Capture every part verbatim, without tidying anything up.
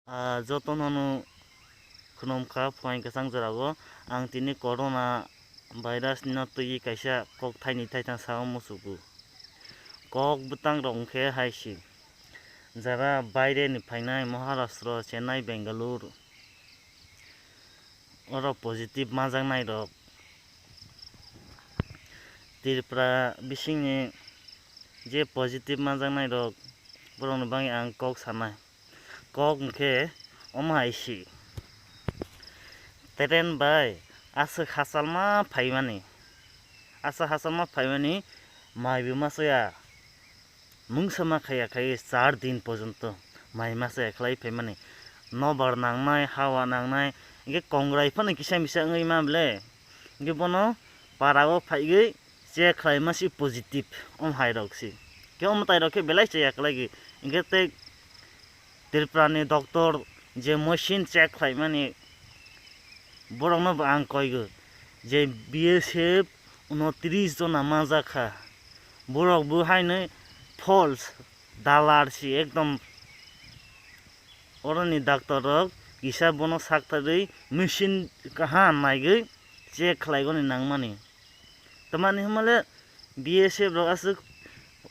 Ah, jotono no khulumkha phuaing kwchang jorao. Ang tini corona virus no twiwi kaisa kok thaini thaithang sao muchugo. Kok bwtang rok hwnkhe hai se, jara baire ni phainai Maharashtra, Chennai, Bengaluru, oro positive manjaknai rok, Tripura bisingni je positive manjaknai rok, borokni bagwi ang kok sanai. Kok hwnkhe omo hai se, train bai aswk hachalma phaimani, aswk hachalma phaimani, mai bo ma chaya, mungsa ma khaiya khai char din porjonto mai ma chaya khlai phaimani, nobar nangnai, hawa nangnai, hwnkhe kongrai phano kisa misa wngwi ma bwle, hwnkhe bono para o phaigwi check khlaima se positive, om hai rok se. Khe omo tai rok khe belai chaya kwlai gwi. Hwnkhe tei Tripura ni doctor je machine check khlaimani, borok no bo ang koi gwi je B S F unotris jona manjak kha. Borok bo haino false, dalar se ekdom. Oro ni doctor rok kisa bono sak tharwi machine kaham naigwi check khlai goni nangmani. Tamani hwnmale B S F rok aswk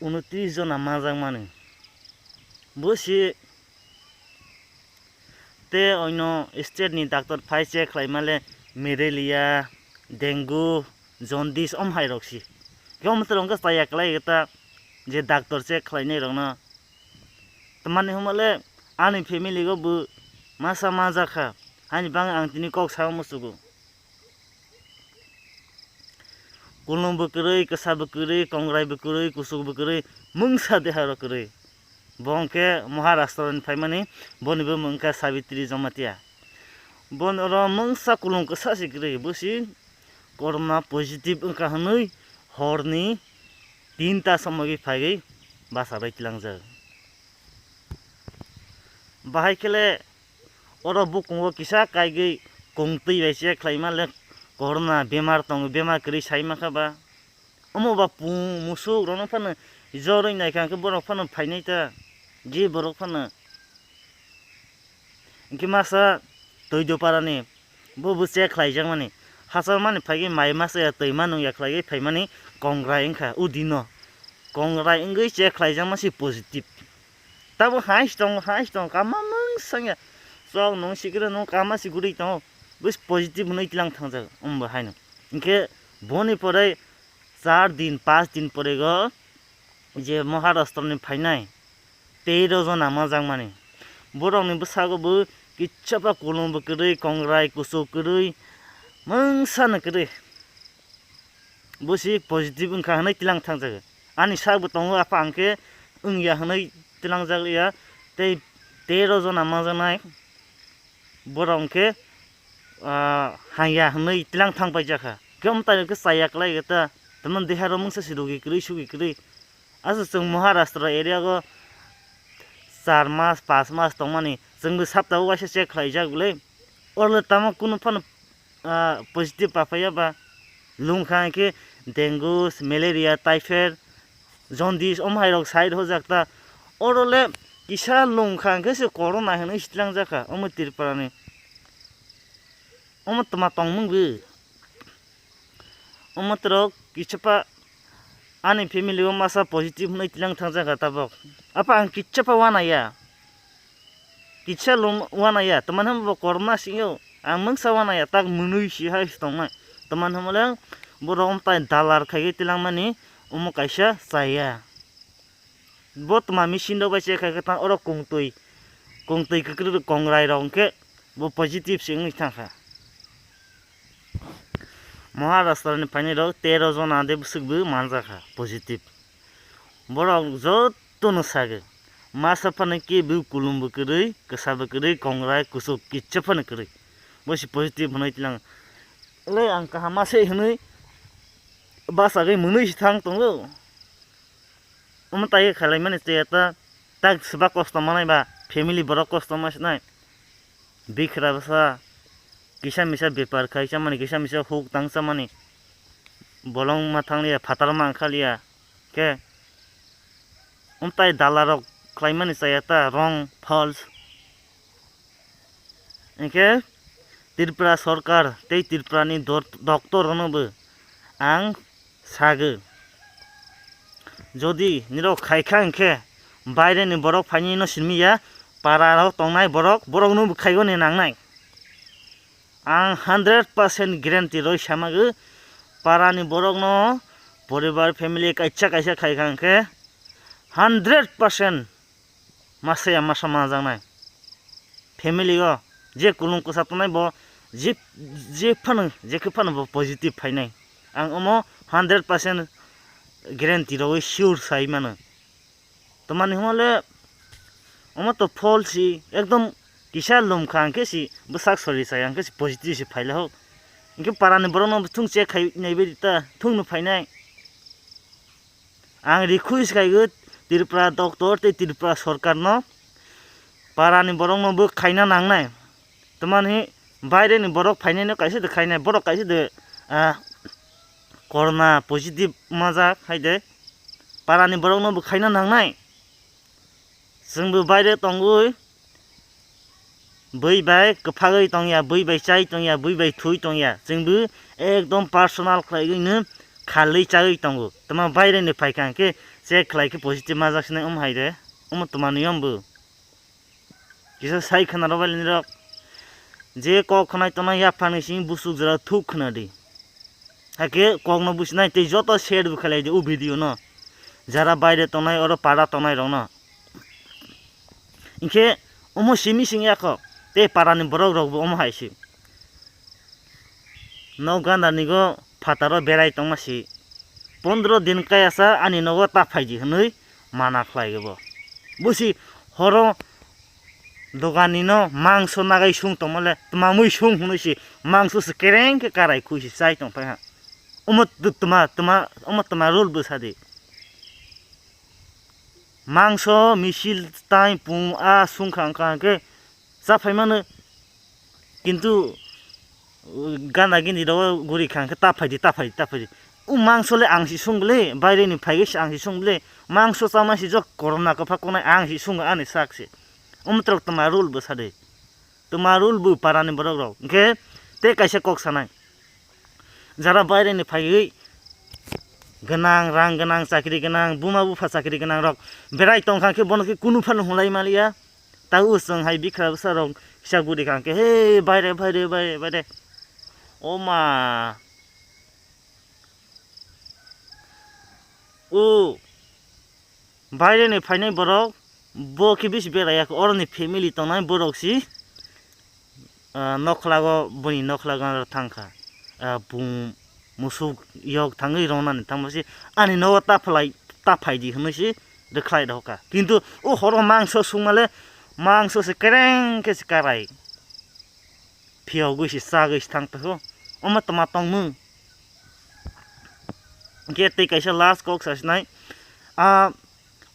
unotris jona manjakmani. Bo se tei oino state ni doctor phai check khlaimale malaria, dengue, jaundice om hai rok se. Khe omo tei rok hwnkhe chaya kwlai ta je doctor check khlainai rokno. Tamani hwnmale ani family o bo masa manjak kha, haini bagwi ang tini kok sao muchugo. Kulum bo kwrwi, kwsa bo kwrwi, kongrai bo kwrwi, kuchuk bo kwrwi, mungsa deha rok kwrwi. Bo hwnkhe Maharashtra ni phaimani, boni bumung wngkha Sabitri Jamatia. Boni oro mungsa kulum kwsa se kwrwi, bo se corona positive wngkha hwnwi horni tinta somogwi phaiwi bachabai tlangjak. Bahai khele oro bukungo kisa kaigwi kongtwi bai check khlaima le corona bemar tongo, bemar kwrwi sai mankha ba. Omo ba pung musuk rokno phano joroi naikha hwnkhe borok phano phainai ta, je borok phano. Hwnkhe masa Toidoparani bo bo check khlaijakmani, hachalmani phaigwi mai masa ya twi ma nung ya khlaiwi phaimani kongrai wngkha o dino. Kongrai wngwi check khlaijakma se positive. Tabuk hai se tongo, hai se tongo, kama mung sangya. Chok nung sikre nung kama si guri tongo. Bus positive hwnwi tlang thangjak, wngbo haino. Hwnkhe boni pore char din, panch din pore go je Maharashtra ni phainai tero jona manjakmani. Borokni bwsago bo kisa pa kulum bo kwrwi, kongrai kuchuk kwrwi, mungsa no kwrwi. Bo se positive wngkha hwnwi tlang thangjago. Ani sak bo tongo, apha hwnkhe wngya hwnwi tlangjak ya. Tei tero jona manjaknai borok hwnkhe, ah, hangya hwnwi tlang thang paijak kha. Khe mwtai khe chaya kwlai khe ta, tamni deha rok mungsa se rogi kwrwi, sugi kwrwi. Aswk chwng Maharashtra area o char mas, panch mas tongmani, chwngbo sapta o waisa check khlaijak bwle. Oro le tamo kunu phano, ah, positive paphaiya ba, lungkha hwnkhe dengue, malaria, typhoid, jaundice, omo hai rok side hojak ta. Oro le kisa lungkha hwnkhe se corona hinwi sitlangjak kha omo Tripura ni. Omo twma tongmung bo. Omo twerok kisa pa ani family o masa positive hwnwi tlang thang jaka tabok. Apa ang kisa pa wana ya. Kisa lum wana ya. Twmani hwnba bo corona sing yo. Ang mungsa wana ya. Tak mwnwi si hai si tongnai. Twmani hwnba le borok omtai dalar khai tlang mani omo kaisa chaya. Bo twma machine rok bai check khai khe tang oro kungtwi, kungtwi kwkrwk kongrai rok hwnkhe bo positive se wngwi thang kha. Maharashtra ni phainai rok tero jona de bwswk bo manjak kha positive. Borok jotono sagwi masa phano kebo kulum bo kwrwi, kwsa bo kwrwi, kongrai kuchuk kisa phano kwrwi. Bo se positive hwnwi tlang. Le ang kaham ma se hwnwi bachagwi mwnwi se thang tongo. Omo tai khe khalai mani chaya ta, tak swba kosto manai ba, family borok kosto ma sinai. Bikra bwsa kisa misa bepar khai chamani, kisa misa huk tang chamani. Bolong ma thang liya, phatar ma wngkha liya. Khe omo tai dala rok khlai mani chaya ta, wrong, false. Hinkhe Tripura sorkar tei Tripurani dor-, doctor rokno bo ang sagwi, jodi nirok khaikha hinkhe baireni borok phainai no sinmiya, para o tongnai borok, borokno bo khaigoni nangnai. Ang hundred percent guarantee roi samagwi, parani borokno poribar family kaisa kaisa khaikha hinkhe hundred percent masa ya masa manjaknai. Family o je kulung kwsa tongnai bo je, je phano, je khe phano bo positive phainai. Ang omo hundred percent guarantee rogwi sure sai mano. Tamani hwnle omo to false si, ekdom kisa lum kha hinkhe si bwsak sori sai hinkhe si positive si phailai hok. Hinkhe parani borokno thung check khai naibai ta thungno phainai. Ang request khaigwi Tripura doctor tei Tripura sorkarno, parani borokno bo khaina nangnai. Tamani baireni borok phainaino kaisa de khainai, borok kaisa de, ah, corona positive majak hai de. Parani borokno bo khaina nangnai. Chwngbo baire tongwi bui bai kwphagwi tongya, bui bai chai tongya, bui bai thui tongya. Chwngbo ekdom personal khlaigwino khalwi chagwi tongo. Tamo baireni phaikha hinkhe check khlaikhe positive majak sinai omo hai de. Omo twmani yombo. Kisa sai khna rw bailini rok. Je kok khnai tongnai yaphangni simi busuk jora thuk khna di. Hakhe kokno businai tei joto share bo khlai di o video no. Jara baire tongnai oro para tongnai rokno. Hinkhe omo simi sing yakho tei parani borok rok bo omo hai se. Nok ganda nigo phataro berai tongma si. Pondro din kaya sa ani nogo ta phaidi hwnwi mana khlai bo. Busi horo doganino mangso nagai sung tongmale twmamwi sung hwnwi si mangso se kereng khe karai khui si chai tong phai ha. Omo tw-, twma, twma, omo twma rule bwsa di. Mangso misil tai pung a sung kha wngkha hwnkhe cha phaimano, kintu, uh, gana gini rok guri kha hwnkhe ta phaidi, ta phaidi, ta phaidi. O mangso le ang si sung bwle, baireni phaigwi se ang si sung bwle, mangso chama si jok corona kwphak kongnai ang si sung ani sak se. Omo twrok twma rule bwsa de. Twma rule bo parani borok rok. Hinkhe tei kaisa kok sanai. Jara baireni phaiwi gwnang, rang gwnang, chakri gwnang, buma bupha chakri gwnang rok berai tongkha khe bono khe kunu phano hwnlai maliya. Tei o chwng hai bikra bwsa rok kisa guri kha khe, "He baire, baire, baire, baire." O ma. O. Baireni phainai borok, bo khe bisi beraiya khe, oroni family tongnai borok si, ah, nokhlago, boni nokhlago thangkha. Ah, bung musuk yok thangwi rongnani thangma si, ani nogo ta phalai, ta phaidi hwnwi si rwkhlai rokha. Kintu o horo mangso sungmale, mangso se kereng khe se karai. Phiyogwi se chagwi se thang tongkho. Omo twma tongmung. Hinkhe tei kaisa last kok sasinai. Ah,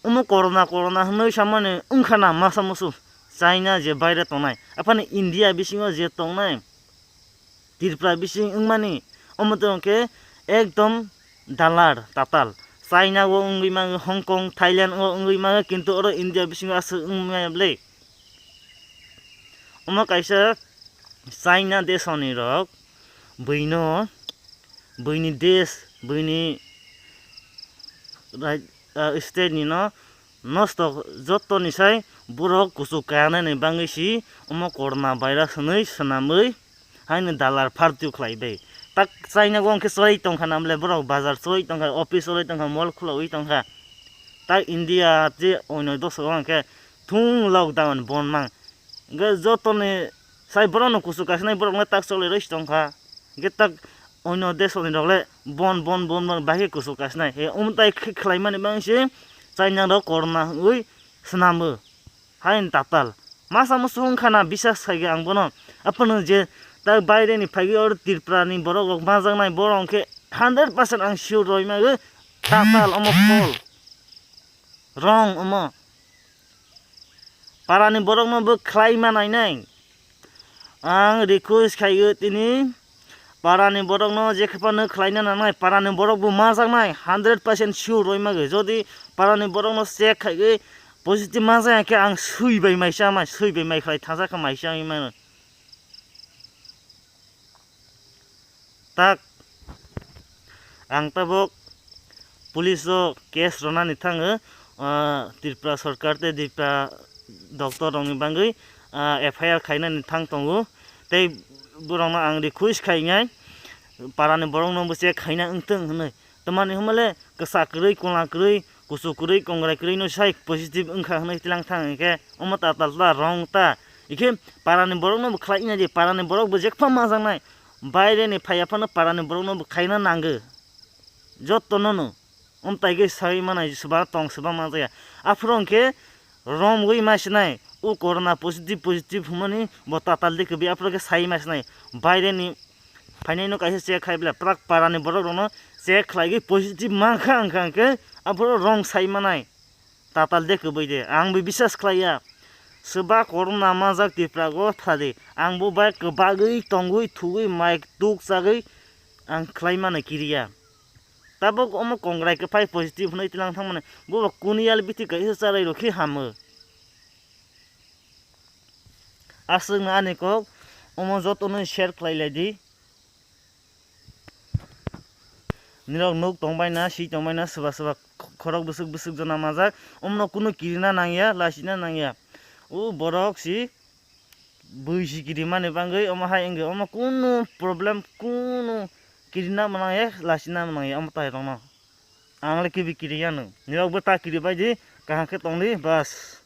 omo corona, corona hwnwi samani wngkha na masa musu China je baire tongnai. Aphano India bisingo je tongnai, Tripura bising wngmani, omo tongkhe ekdom dalar tatal. China o wngwi mangwi, Hong Kong, Thailand o wngwi mangwi, kintu oro India bisingo aswk wngmaya bwle. Omo kaisa China desoni rok buino, buini desh, buini raj-, ah, state ni no nosto joto ni sai borok kuchuk kaya nani bangwi si omo corona virus hwnwi swnamwi haino dalar phartwi khlai bai. Tak China o hwnkhe chwrai tongkha namle borok bazar chwrai tongkha, office chwrai tongkha, mall khulogwi tongkha. Tak India je oino doso o hwnkhe thung lockdown bon mang. Hwnkhe jotoni sai borokno kuchuk kasinai borokno tak choli rwi tongkha. Hwnkhe tak oino desoni rok le bon, bon, bon, bon, bahai khe kuchuk kasinai. He, omo tai khe khlaimani bangwi se China rok corona wngwi swnamo. Hain tatal. Masa musu wngkha na bisas khai khe ang bono. Aphano je tak baireni phaigwi oro Tripura ni borok rok majaknai borok hwnkhe hundred percent ang sure roi magwi tatal omo phol. Wrong omo. Parani borokno bo khlai ma nainai. Ang request khaio tini parani borokno je khe phano khlaina nangnai, parani borok bo majaknai hundred percent sure roi magwi. Jodi parani borokno check khaigwi positive majak ya khe ang sui bai mai cha mai, sui bai mai khlai thangsa kha mai cha wngwi mano. Tak, ang tabok police o case rwnani thango, ah, Tripura sorkar tei Tripura doctor rokni bagwi, ah, F I R khainani thang tongo. Tei borokno ang request khainai, parani borokno bo check khaina wngthung hwnwi. Tamani hwnmale kwsa kwrwi, kola kwrwi, kuchuk kwrwi, kongrai kwrwi no sai positive wngkha hwnwi tilang thang, hinkhe omo tatal ta, wrong ta. Ikhe parani borokno bo khlai nai di, parani borok bo jekpha majaknai. Baireni phaiya phano parani borokno bo khaina nango. Jotono no. Omtaigwi sai manai swba tong swba manjaya. Aphuru hwnkhe romgwi maisinai. O corona positive positive hwnmani bo tatal de kwbwi aphuru khe sai maisinai. Baireni phainaino kaisa check khai bwle prak parani borok rokno check khlaigwi positive mankha wngkha hwnkhe aphuru rong sai manai. Tatal de kwbwi de, ang bo bisas khlaiya. Swba corona manjak Tripura go thadi, ang bo bai kwbagwi tongwi thugwi mai tuk chagwi ang khlai mano kiriya. Tabuk omo kongrai kwphai positive hwnwi tilang thangmani, bo bo kuniyal bithi kaisa charai rokhi hamo. Aswkno ani kok omo jotono share khlai lai di. Nirok nuk tongbaina, si tongbaina, swba swba khorok bwswk bwswk jona majak. Omno kunu kirina nangya, lasina nangya. O borok si bui si kirimani bagwi omo hai wngwi omo kunu problem, kunu kirina manangya, lasina manangya omo tai rokno. Ang le kibi kiriya nw. Nirok bo ta kiri bai di, kaham khe tong di, bas.